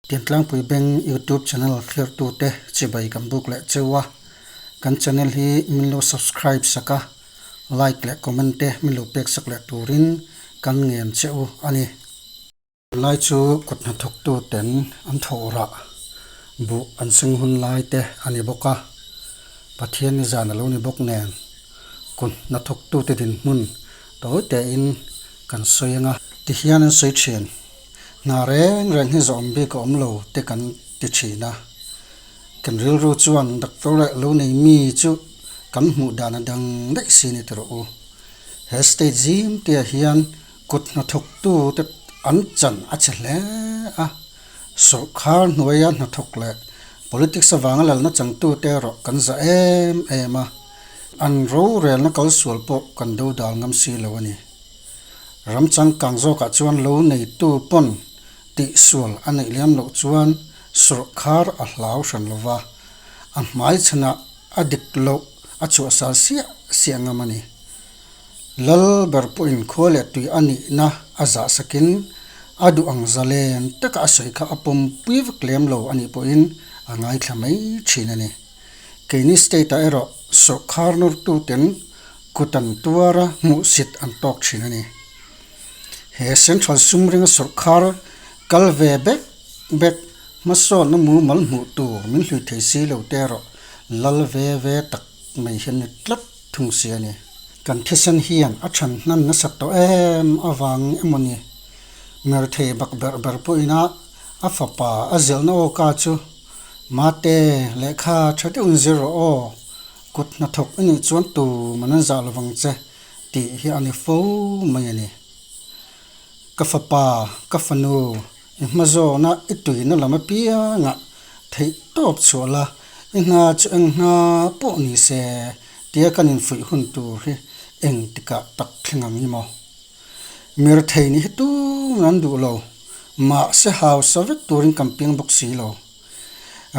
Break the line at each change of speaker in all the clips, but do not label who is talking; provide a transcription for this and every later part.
Tiantlangpui Bank YouTube channel thliartute chibai kan buk leh cheu a, kan channel hi min lo subscribe sak a, like leh comment te min lo pek sak leh turin kan ngen che u a ni. Tunlai chu kut hnathawktu ten an thawh rah buh an seng hun lai te a ni bawk a, Pathian ni zan a lo ni bawk nen kut hnathawktute dinhmun tawi tein kan sawi ang a. Tihian an sawi thin. Hna reng reng hi zawm bik a awm lo te kan ti thin a. Kan rilru chuan doctor leh lo nei mi chu kan hmuh dan a dang daih si ni tawh rawh u. He state zim te ah hian kut hnathawktu te an chan a che hle a. Sawrkhar hnuaia hnathawk leh politics avanga lalna changtu te erawh kan za em em a. An rorelna kalsual pawh kan dodal ngam si lo a ni. Ram changkang zawkah chuan lo neitu pawn tihsual a neih liam loh chuan sawrkhar a hlau hran lo va, a hmai chhanah a dik loh a chhuahsal siah siah ngam a ni. Lal ber pawhin khua leh tui a nihna a zah sakin a duh ang zalen taka a sawi kha a pawmpui vek lem lo a nih pawhin a ngaithla mai thin a ni. Keini state-ah erawh sawrkhar nawrtuten kut an tuar a, hmuhsit an tawk thin a ni. He Central sum ringa sawrkhar kal ve bek bek hmasawnna mumal hmuh tur min hlui thei si lo te erawh lal ve ve tak mai hian ni tlat thung si a ni. Kan thisen hian a than hnan nasat tawh em avang emaw ni? Merthei bak ber ber pawhin a a fapa a zilhna awka chu Mate, lehkha tha deuhin zir rawh aw, kut hnathawk i nih chuan tu man an zah lovang che tih hi a ni fo mai a ni. Ka fapa, ka fanu, i hma zawna i tuina lam apiangah theih tawp chhuah la, i hna chu eng hna pawh ni se tia kan infuih hun tur hi eng tikah tak thleng ang i maw? Mirthei nih hi tum an duh lo, mahse hausa vek turin kan piang bawk si lo.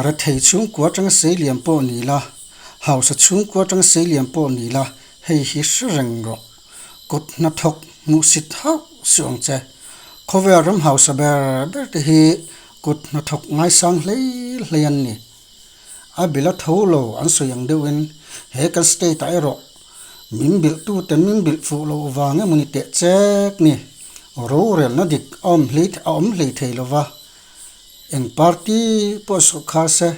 Rethei chhungkua atanga seilian pawh ni la, hausa chhungkua atanga seilian pawh ni la, hei hi hre reng rawh. Kut hnathawk hmuhsit hauh suh ang che. Khawvel ram hausa ber ber te hi kut hnathawk ngaisang hlei hlei an ni. A bil a tho lo an sawi ang deuhin he kan state ah erawh min bilh tu ten min bilh fuh loh vang emaw ni teh chek ni. Rorelna dik a awm hlei a awm hlei thei lova, eng party pawh sawrkhar se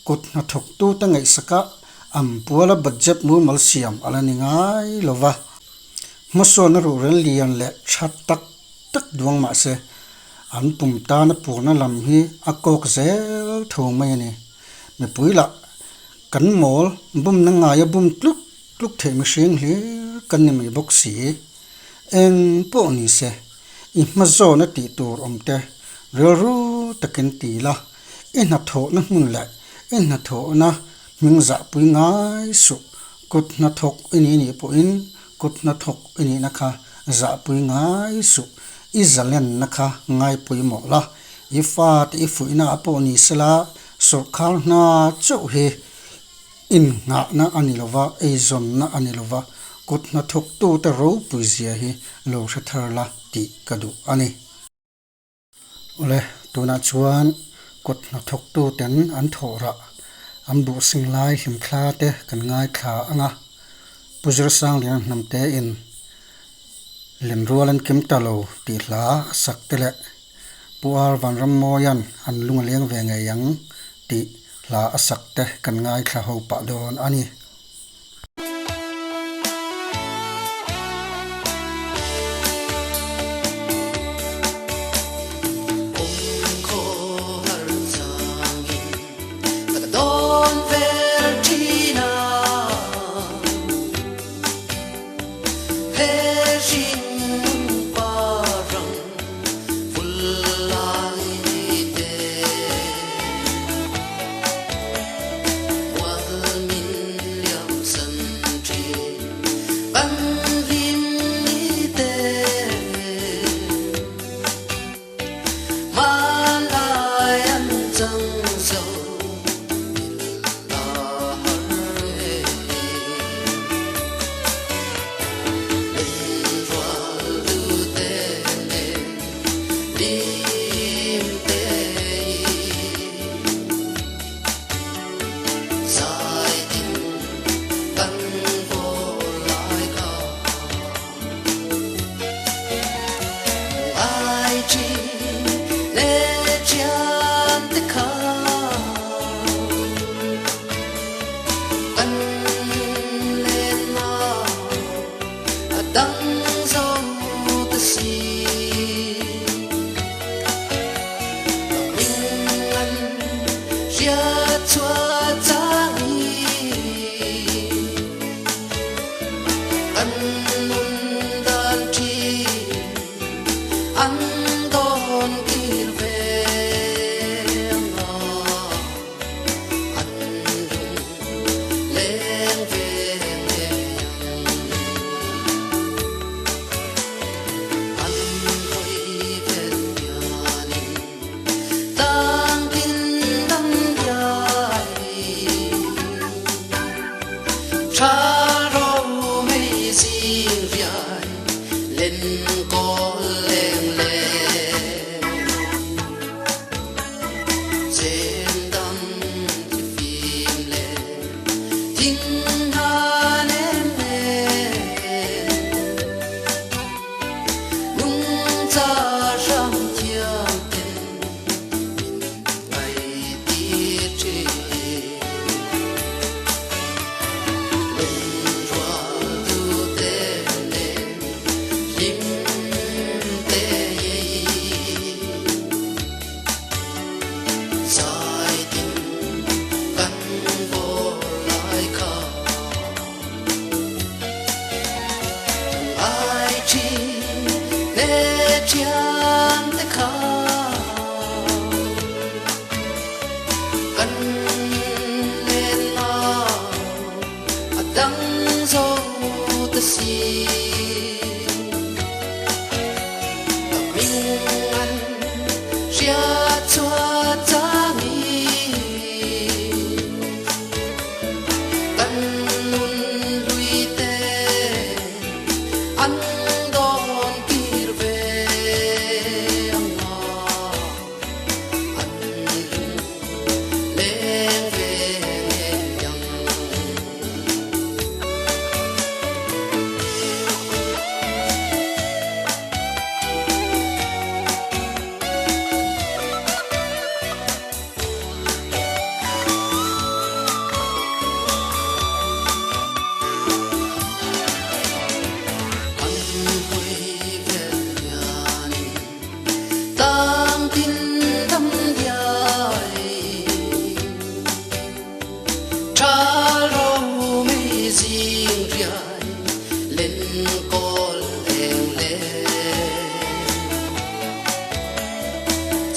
kut hnathawk tu te ngaihsaka an puala budget mumal siam a la ni ngai lova. Hmasawnna ruhrel lian leh tha tak tak duang mah se an pum tana purna lam hi a kawk zel tho mai a ni. Mipui lah kan mawl bumna ngaia bum tluk tluk theih mihring hlir kan ni mai bawk si. Eng pawh ni se, i hma zawna tih tur awm te rilru takin ti la, i hnathawhna hmun leh i hnathawhna hming zahpui ngai suh, kut hnathawk i ni nih pawhin Kut hnathawk i nihna kha zahpui ngai suh, i zalenna kha ngaipawimawh la, i fate i fuihna ah pawh ni sela sawrkhar hna chauh hi innghahna a ni lova, eizawnna a ni lova, kut hnathawktute ropui zia hi lo hre thar la tih ka duh a ni. Awle, tunah chuan kut hnathawktuten an thawh rah, an buh sing lai hlimthla te kan ngaithla ang a. Pu Zirsangliana hnamte in Lenrual an kim ta lo tih hla a sak te leh Pu Ar Vanrammawia'n an lung a leng ve ngei ang tih hla a sak te kan ngaithla ho pah dawn a ni.
Len kawl leng le Chem dam chi fim le Thing ha nem nen Nung cha ram thiam ten Min ngai ti thin Lungrual tu te nen hlim te Zai tin kan vaw lai kha Ai thin ne thian te kha Kan len na a dang zo ta si Ka ming an hriat chhuat changin Kan nun lui te an dawn kir ve ang nga An lung leng ve ngei ang. Kan hawi vel hianin tlang tin dam diai Tha ro mei zing riai len kawl eng le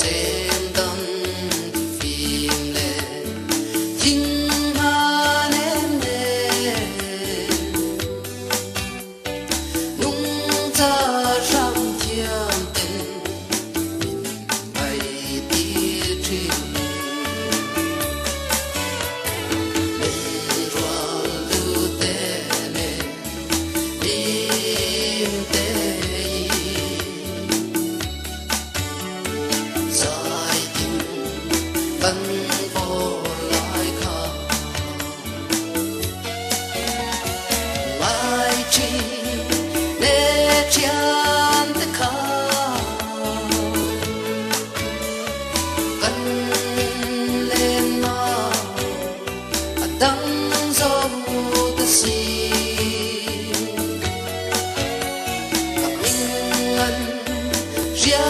Chem dam ti fim le thing ha nem nen Nung cha ram thiam ten min ngai ti thin Lungrual tu te nen hlim te Zai tin kan vaw lai kha Ngai thin ne thian te kha Kan len na a dang zo ta si Ka ming an ria